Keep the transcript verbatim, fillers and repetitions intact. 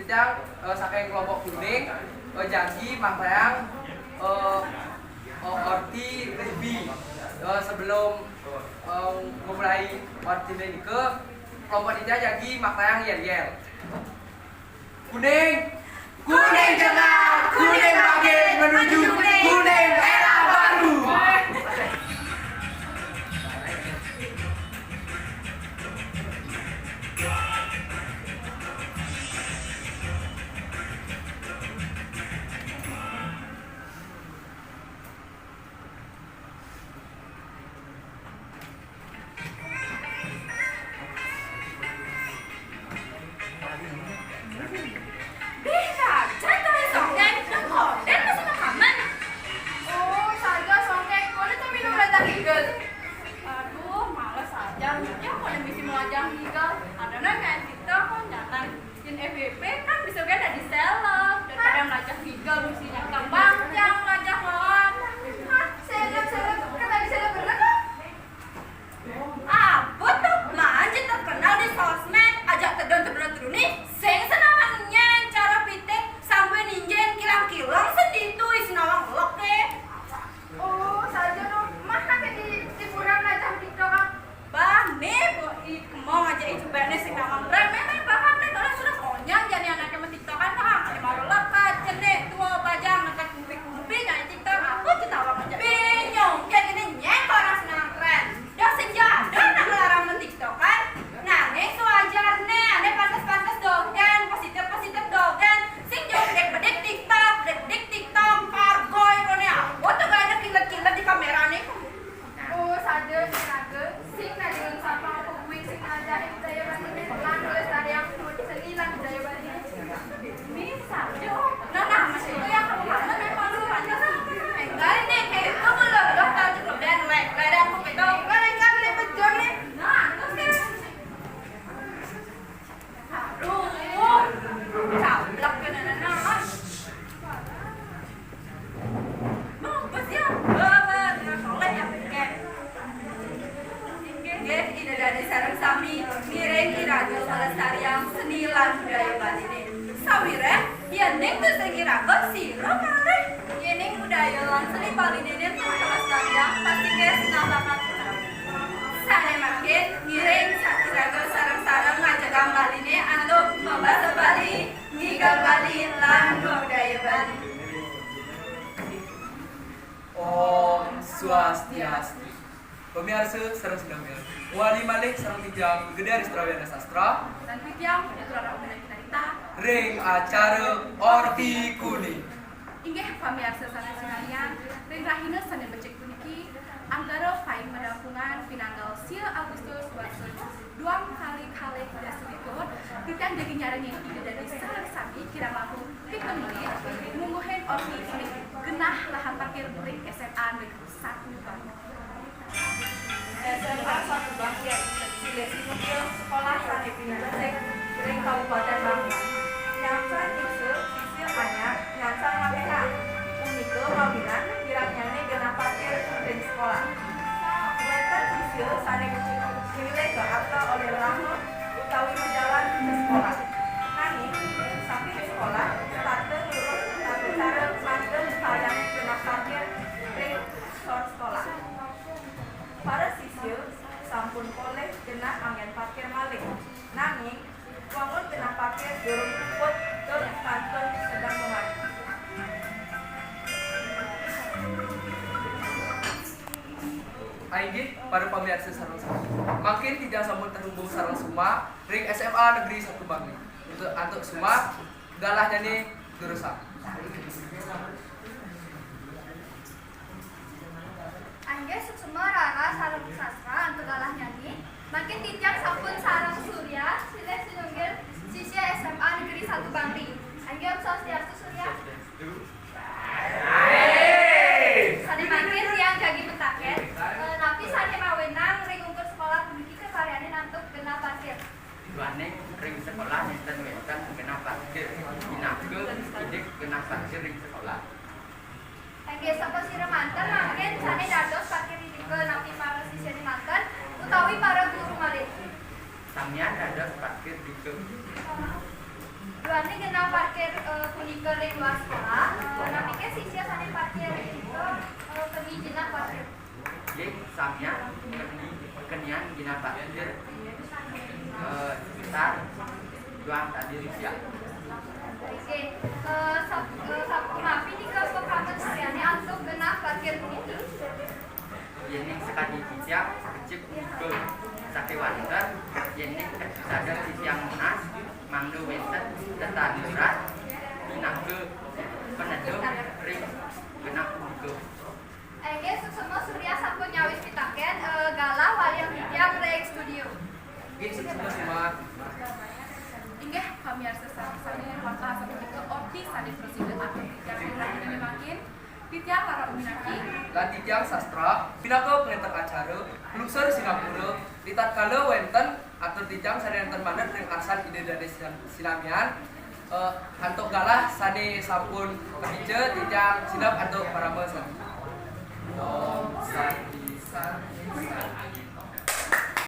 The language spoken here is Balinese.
Titiang, eh, saking kelompok kuning, eh, jagi maktayang, eh, eh, orti rubi. Eh, sebelum, eh, memulai orti nika, kelompok titiang jagi maktayang yel-yel. Kuning, kuning cengar, kuning bangkit menuju kuning era baru. Bih, raja to songkeng, nang konden masih makaman. Oh, saja songkeng, konden tuh minum lajah gigel. Aduh, males aja. Ya, konden misi melajah gigel. Ada nang kayak kita, kok nyatan. Yen F Y P kan bisa kan dadi seleb, daripada melajah gigel misi nyatan bangcang, melajah lawan. Hah, seleb, seleb, kan tadi seleb bener kok. Abot tuh, manjit terkenal di sosmed, ajak tedon tedon teruni, sing senawang nyen cara pitik, sampai ninjen kilang-kilang sendi itu, is nawang elok ke. Oh, saja no, mah sampai di hiburan aja TikTok ah. Bah, nih, bo, i, kemong aja itu bene sing nawang tren, memang bahkan nih, kalau sudah konyang jadi anaknya mah TikTokan, bah, ada mau lekat, jenek, tua, bajang, nekat kumpi-kumpi, nyanyi TikTok, aku cita awak aja. Bingung, kayak gini nyek orang senang tren. Dah senja, dah nang larang men TikTokan. Nanging sewajarne, ane pantes-pantes dogen, positif-positif dogen. Sing jauh bedik-bedik TikTok, bedik TikTok, kargoi kone apa tuh gak ada kilat-kilat di kamerane. Oh, sadar, sing ada, sing nadingun sapa apa kuing sing ngajahin budaya Bali, lan lestariang seni lan budaya Bali. Bisa, yo. Nah, nah, masih itu yang kamu makan, memang lu aja sama. Enggak, ini kayak itu belum, belum tahu juga band, wek. Gak ada aku gitu. Enggak, enggak, beli pecel nih. Nah, terus kan. Aduh, cablak kena nana. Bagus ya, bapak, dengan soleh ya, Kek. Nggih, Ida Dadi sareng sami ngiring iraga pelestarian seni lan budaya Baline. Sawiréh, yéning tusing iraga sira malih. Yéning budaya lan seni Baline nenten pelestarian, pasti nggih sinambakan. Sané mangkin, ngiring sa-, iraga sareng-sareng ngajegang Baline antuk mabasa Bali, ngigal Bali, lan budaya Bali. Om Swastiastu. Pamiarsa sareng sedaya, wali malih sareng titiang Gede Aris Trawiana Sastra. Lan titiang Putra Rahuna Kinarita. Ring acara Orti Kuning. Inggih pamiarsa sareng sinamian, ring rahina sané becik puniki, antara paing madampungan pinanggal sia Agustus warsa duang kalih kalih dasa likur, titiang jagi nyarengin Ida Dadi sareng sami kirang langkung pitung menit, mungguhin orti kuning genah lahan parkir ring S M A Negeri Satu Bangli. S M A Satu Bangli, silih sinunggil sekolah sané pinunjul ring Kabupaten Bangli. Nyangsang sisya, sisya anyar, nyangsang maténa. Punika mawinan wiratnyané genah parkir ring sekolah. Wénten sisya sané milih gatra olih lama utawi majalan ke sekolah. Nanging, saking sekolah, setata nurut tata cara mantun kaliyan genah parkir ring sor sekolah. Para sisya sampun polih genah anggén parkir malih. Nanging, wangun genah parkir durung puput tur kantun sedeng mamargi. Inggih, para pamiarsa sareng sami. Mangkin titiang sampun terhubung sareng Suma ring S M A Negeri Satu Bangli. Antuk, antuk Suma, galahnyané durusang. Inggih, suksma rara sareng sastra antuk galahnyané. Mangkin titiang sampun sareng Surya, silih sinunggil sisya S M A Negeri Satu Bangli. Inggih, Om Swastiastu, Surya. Sané mangkin tiang jagi mataken, eh, napi sané mawenang ring ungkur sekolah puniki kakaryanin antuk genah parkir? Duaning ring sekolah nénten wénten genah parkir, pinaka indik genah parkir ring sekolah. Inggih, sapasira manten mangkin sané dados parkir indika, napi para sisyané manten utawi para guru malih? Samian dados parkir dika. Duaning genah parkir, eh, punika ring luar sekolah, eh, napiké sisia sané parkir punika, eh, keni genah parkir? Nggih, samian keni, kenian genah parkir, eh, sekitar duang tadi rupiah. Nggih, eh, sap-, eh, sap-, napi nika pakamestriané antuk genah parkir punika? Yéning sakadi titiang becik punika sakéwanten, yéning kasadang titiang nunas mangda wénten tetanduran pinaka paneduh ring genah punika. Inggih, suksma Surya sampun nyawis pitakén, eh, galah waliang titiang ring studio. Nggih, suksma Suma. Inggih, pamiarsa sareng sami, wantah sapunika orti sané prasida atur titiang ring rahinané mangkin. Titiang Lara Uminaki. Lan titiang Sastra. Pinaka pangenter acara, lungsur sinampura, ritatkala wénten atur titiang sané nénten manut ring arsan Ida Dané sinan-, sinamian, eh, antuk galah sané sampun kapija, titiang sineb antuk parama santi.